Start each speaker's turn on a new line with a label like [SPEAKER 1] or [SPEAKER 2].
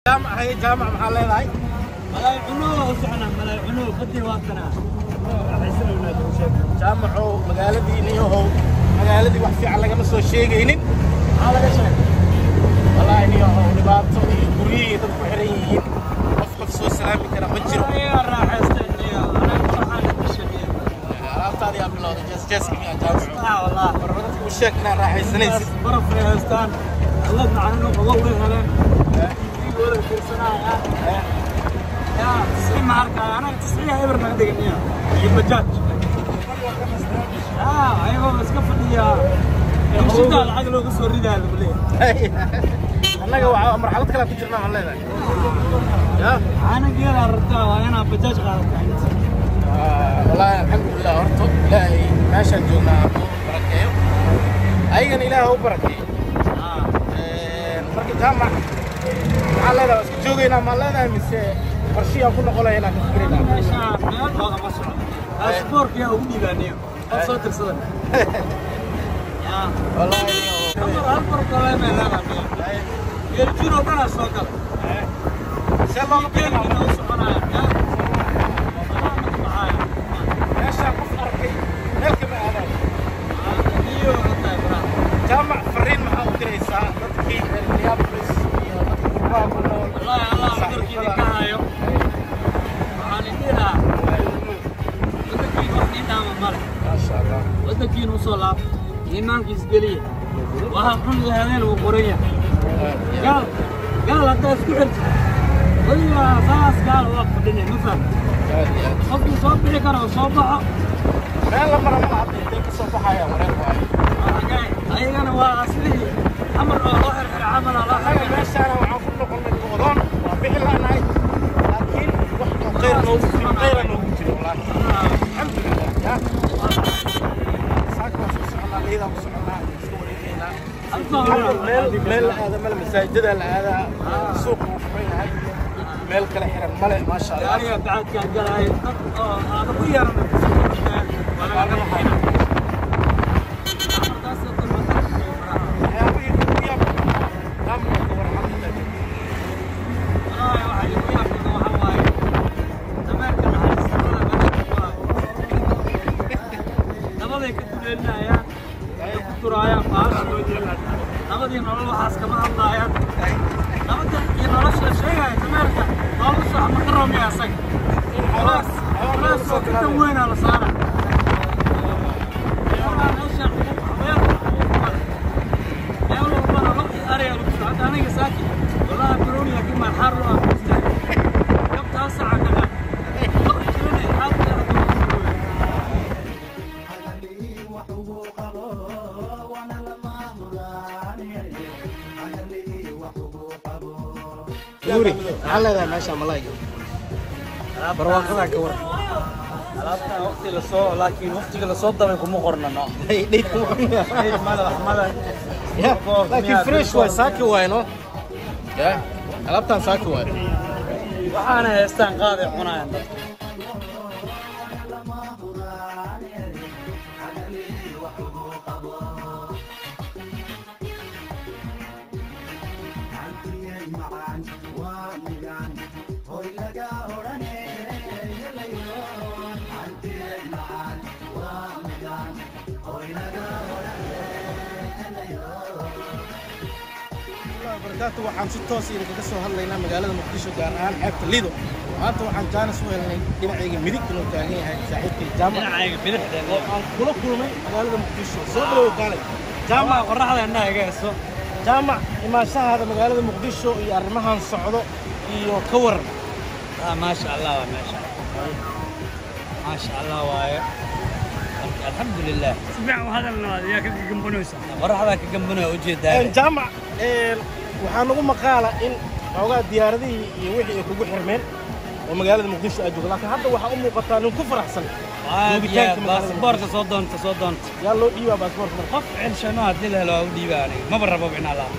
[SPEAKER 1] Jaamac, haye Jaamac, maxaa leedahay?
[SPEAKER 2] Malaay cunuga u soconaa, malaay cunuga badii waa kanaa.
[SPEAKER 1] Jaamacow, magaaladii niyahow, magaaladii wax fiican lagama soo sheegaynin.
[SPEAKER 2] Maxaa laga sheegay?
[SPEAKER 1] Wallaahi niyahow, dhibaato iyo guryihii dad ku xiran yihiin, qof qof soo salaami kara ma jiro.
[SPEAKER 2] Ayagaa raaxaysteen niyo, anaga waxaan dishay.
[SPEAKER 1] Alaabtaadii aa bilowday jees jeeska miyaa, Jaamacow?
[SPEAKER 2] Ah wallah.
[SPEAKER 1] Warba dadka u sheeg inaad raaxaysanaysid.
[SPEAKER 2] Baraf bay haystaan, alla macnano qabow bay heleen, wada fiirsanaya yaa tisciin ma arkaya. Anaga tisciin eber naga dhigan niyo iyo bajaaj. Ayagoo iska fadhiya dugsidaa lacag looga soo ridaa lagu leeyahay.
[SPEAKER 1] Annaga waxaa marxalad kale ku jirnaa aan leedahay ya
[SPEAKER 2] caana geelaa rabtaa, waa inaad bajaaj qaadataa inta.
[SPEAKER 1] Wallaahi alxamdulilah, horta ilaahay meeshaan joognaa ha barakeeyo, ayagana ilaah ha u barakeeyo. Marka Jaamac, maxaa leedahay? Waa iska joogaynaa maa leedahay mise qorshiyaan ku noqonaya inaan ka fikiraynaa?
[SPEAKER 2] Meeshaan meel loogama socdo, baasboorkiyaa ugu dhiibaaniyo qof soo tirsada yaa.
[SPEAKER 1] Wallaahi
[SPEAKER 2] amar hal problem ay leedahay, geeljir oo dhanaa soo gala.
[SPEAKER 1] See looga bixinaa?
[SPEAKER 2] Geelkiina u soconaya yaa banaanka ka baxaaya.
[SPEAKER 1] Meeshaan qof arkay meel kama aadayo.
[SPEAKER 2] Niyo tahay baraha.
[SPEAKER 1] Jaamac, farriin maxaa u diraysaa dadkii reer Minneapolis iyo dadka qurbaha ku nool?
[SPEAKER 2] Wallaahi Allah cudurkii idinka hayo, waxaan idin lahaa waddankiina wax nii dhaama male.
[SPEAKER 1] Maasha Allah.
[SPEAKER 2] Waddankiina usoo laabta, iimaankiis geliya, waxaa xun lahadeen wuu qoran yahay. Gaal gaal haddaa isku xirtid weligaa saas gaal waa fadhinay, ma fahmi?
[SPEAKER 1] Aad iyo aad.
[SPEAKER 2] Qofkii soo bixi kara oo soo baxo.
[SPEAKER 1] Meel la mara ma laha, hadda intay ka soo baxayaan wareer waayo.
[SPEAKER 2] Ayagana waa aslihii amar oo loo xirxira camala loo
[SPEAKER 1] annaga
[SPEAKER 2] xirxira.
[SPEAKER 1] Meeshaana waxaan ku noqonnay go'doon, waa bixi la'nahay, laakiin wax oo khayr noogu jiro, khayra noogu jiro wallaahi, alxamdulilah. Ya saaka waan soo soconnaa, liidaan ku soconnaa, iska wareegaynaa. Hadda meel meel la aada male, masaajidaa la aadaa, suuqa wuu furan yahay, meel kale xiran male, maasha Allah.
[SPEAKER 2] Gaariga bacaadkaa galaayo dad oo aada ku yeeran kusoo kordheen waa lagaga baxayna.
[SPEAKER 1] Waxyaabihii ugu yaabka badnaa maamulka ka waran hadda intaa joogto?
[SPEAKER 2] Wallaahi waxa igu yaabka waxaa waaye dameerka naxariisnimada meesha ku waaye, dabaday ka duleelinayaan, way ku duraayaan baasha nabadii nolol, waxaas kama hadlaayaan. Nabadda iyo nolosha la sheegaya dameerka loogu soco ma ka roomaya asaga? Culays culays oo ka tan weynaa la saara. Meeshaan xuquuq xayawaanka xuquuq male, meel walbana lo iyo ariga lagu soo. Hadda aniga saaki wallahi barooniya ka imaan xaar loo aan ku istaagay kabtaa saca ka qaad lo jiranay xaarka hadda ku soo.
[SPEAKER 1] Guri maxaa leedahay meesha malayga barwaaqadaa ka waran?
[SPEAKER 2] Alaabtan waqti lasoo, laakiin waqtiga lasoo dabay kuma qornano.
[SPEAKER 1] Dheyd kuma qornaya.
[SPEAKER 2] Mada wax mada.
[SPEAKER 1] Ya, laakiin fresh waay, saaki waay no ya, alaabtan saaki waay.
[SPEAKER 2] Waxaana haystaan qaaday cunayaan dadka.
[SPEAKER 1] Barakaatu, waxaan si toos idinkaga soo hadlaynaa magaalada Muqdisho, gaar ahaan xeebta Lido. Maanta waxaan jaanis u helnay dhinacayga midig inuu taagan yahay saaxiibkay Jaamac
[SPEAKER 2] dhinacayga bidixda
[SPEAKER 1] oo aan kula kulmay magaalada Muqdisho. Soo dhawow kaalay Jaamac.
[SPEAKER 2] Jaamac, qoraxda indhaha iga hayso.
[SPEAKER 1] Jaamac, imaanshahaada magaalada Muqdisho iyo arrimahan socdo iyo ka waran?
[SPEAKER 2] Maasha Allah, waa meesha maasha Allah waaye. Marka alxamdulilah.
[SPEAKER 3] Si fiican u hadalna, yaa ka gambanaysa?
[SPEAKER 2] Qoraxdaa ka gambanaya ujeedaa.
[SPEAKER 1] Jaamac, waxaa nagu maqaala in xoogaa diyaaradihii iyo wixii ay kugu xirmeen oo magaalada Muqdisho aad joogto, laakiin hadda waxaa u muuqataa nin ku faraxsan joogitaanka magaalada.
[SPEAKER 2] Baasaboorka soo doonta, soo doonta.
[SPEAKER 1] Yaa loo dhiibaa baasaboorka marka?
[SPEAKER 2] Qof celshano haddii la helo waa u dhiibaa, aniga maba rabo inaa laha.